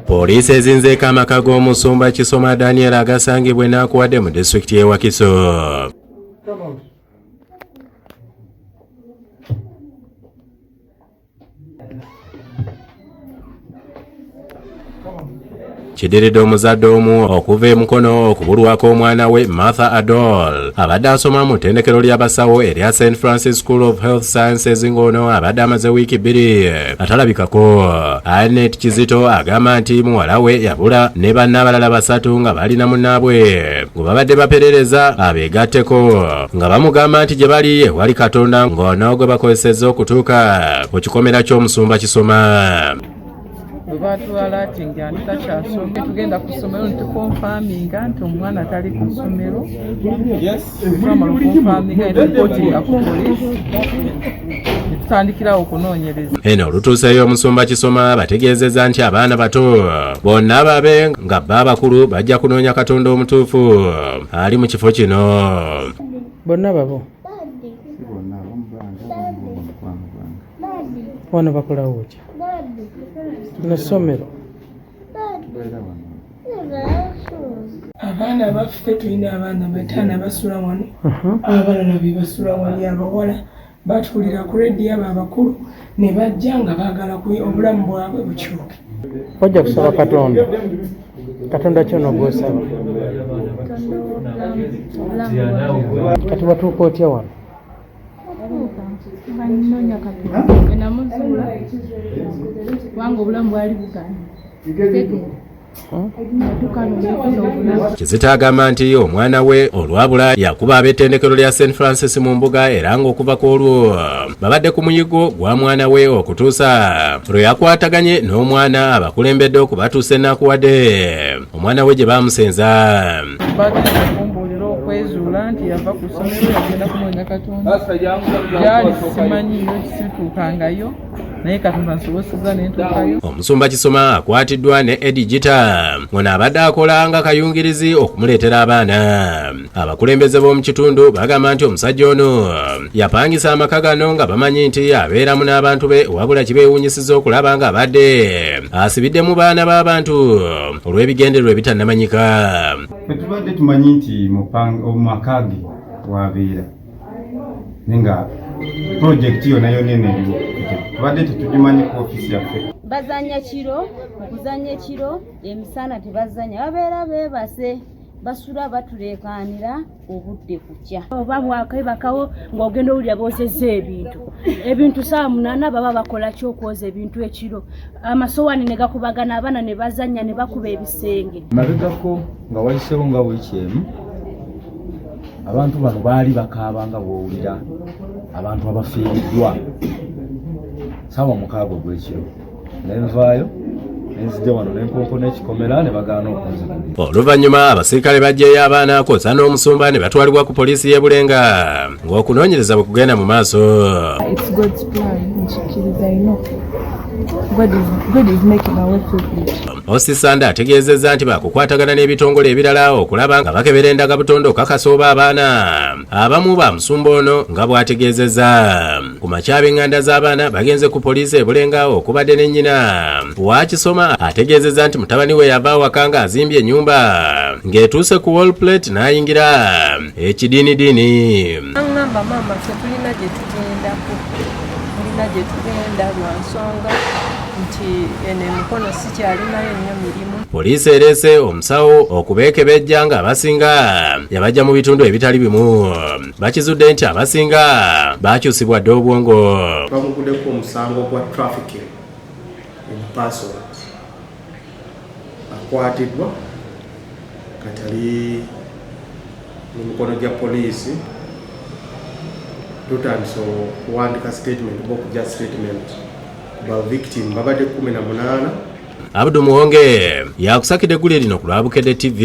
Poliisi ezinzeeko amaka g'omusumba Kisoma Daniel agasangibwa e Nakuwadde mu disitulikiti y'e Wakiso. Kidiridde omuzadde omu okuva e Mukono okubulwako omwana we Martha Adol abadde asoma mu ttendekero ly'abasawo erya St Francis School of Health Sciences ng'ono abadde amaze wiiki bbiri atalabikako. Anet Kizito agamba nti muwala we yabula ne banne abalala basatu nga balina munnaabwe gwe babadde baperereza abeegatteko nga bamugamba nti gye bali ewali Katonda ng'ono gwe bakozesezza okutuuka ku kikomera ky'omusumba Kisoma. Bwe baatualaatinga nti takyasoma tugenda ku ssomero ne tukonfaminga nti omwana tali ku ssomero. Twamala okukonfaminga ne tulipootinga ku poliisi ne tutandikirawo okunoonyereza. Eno olutuuseeyo omusumba Kisoma bategeezezza nti abaana bato bonna babe nga bo abakulu bajja kunoonya Katonda omutuufu ali mu kifo kino. Bonna babo wano bakolawo ki? Lino ssomero. Abaana baffe tulina abaana bataano abasula wano, abalala be basula wali. Abawala batuulira ku rediyo, abo abakulu ne bajja nga baagala obulamu bwabwe bukyuke. Wajja kusaba Katonda. Katonda ki ono gw'osaba? Kati watuuka otya wano? Nga nnoonya Katonda bwe namuzuula kubanga obulamu bwali bugaana. Kizito agamba nti omwana we olwabula yakuba ab'ettendekero lya St Francis mu mbuga era ng'okuva ku olwo babadde ku muyiggo gwa mwana we okutuusa lwe yakwataganye n'omwana abakulembedde okubatuusa e Nakuwadde omwana we gye baamusenza. Bagenda kumbuulira okwezuula nti yava ku ssomero yagenda kunoonya Katonda gyali simanyiyo situukangayo naye Katonda nsoboseza ne ntuukayo. Omusumba Kisoma akwatiddwa ne Eddie Gita ono abadde akola nga kayungirizi okumuleetera abaana. Abakulembeze b'omu kitundu bagamba nti omusajja ono yapangisa amaka gano nga bamanyi nti abeeramu n'abantu be wabula kibeewuunyisizza okulaba nga abadde asibiddemu baana b'abantu olw'ebigendererwa ebitannamanyika. Ffe tubadde tumanyi nti mu maka ge wabeera naye nga pulojekiti yonna yonna eno eriwo tubadde tetugimanyi ku ofiisi yaffe. Bazannya kiro, mu kuzannya ekiro emisana tebazannya, babeera beebase, basula batuleekaanira obudde kukya. Oba bwakebakawo ng'ogenda owulira boozezza ebintu, ebintu saawa 8 baba bakola ki okwoza ebintu ekiro, amasowaani ne gakubagana, abaana ne bazannya ne bakuba ebisenge. Mabegako nga wayiseewo nga wiiki emu, abantu bano baali bakaaba nga bw'owulira abantu abafiiriddwa saawa 6 ogw'ekiro. Ne nvaayo ne nzija wano ne nkonkona ekikomera ne bagaana okunzigulira. Oluvannyuma abasirikale baggyeyo abaana kw'ossa n'omusumba ne batwalibwa ku poliisi y'e Bulenga ng'okunoonyereza bwe kugenda mu maaso. It's God's plan, nkikkiriza, I know. God is making a way through it. Osi Sanda ategeezezza nti baakukwatagana n'ebitongole ebirala okulaba nga bakebera endagabutonde okakasa oba abaana abamu ba musumba ono nga bw'ategeezezza. Ku makya ab'enganda z'abaana bagenze ku poliisi e Bulenga okubadde ne nnyina wa Kisoma ategeezezza nti mutabani we yava awaka ng'azimbye ennyumba ng'etuuse ku wall plate n'ayingira ekidiinidiini. Aŋŋamba maama ffe tulina gye tugendako, tulina gye tugenda lwa nsonga nti eno emikono sikyalinayo nnyo mirimu. Poliisi ereese omusawo okubeekebejja ng'abasinga yabajja mu bitundu ebitali bimu. Bakizudde nti abasinga baakyusibwa dda obwongo. Bamuguddeko omusango gwa trafficking in persons. Akwatiddwa kati ali mu mikono gya poliisi. Tutandise okuwandika statement oba okugya statement ba victim babadde 18. Abdu Muwonge yakusakidde eggulire lino ku lwa Bukedde TV.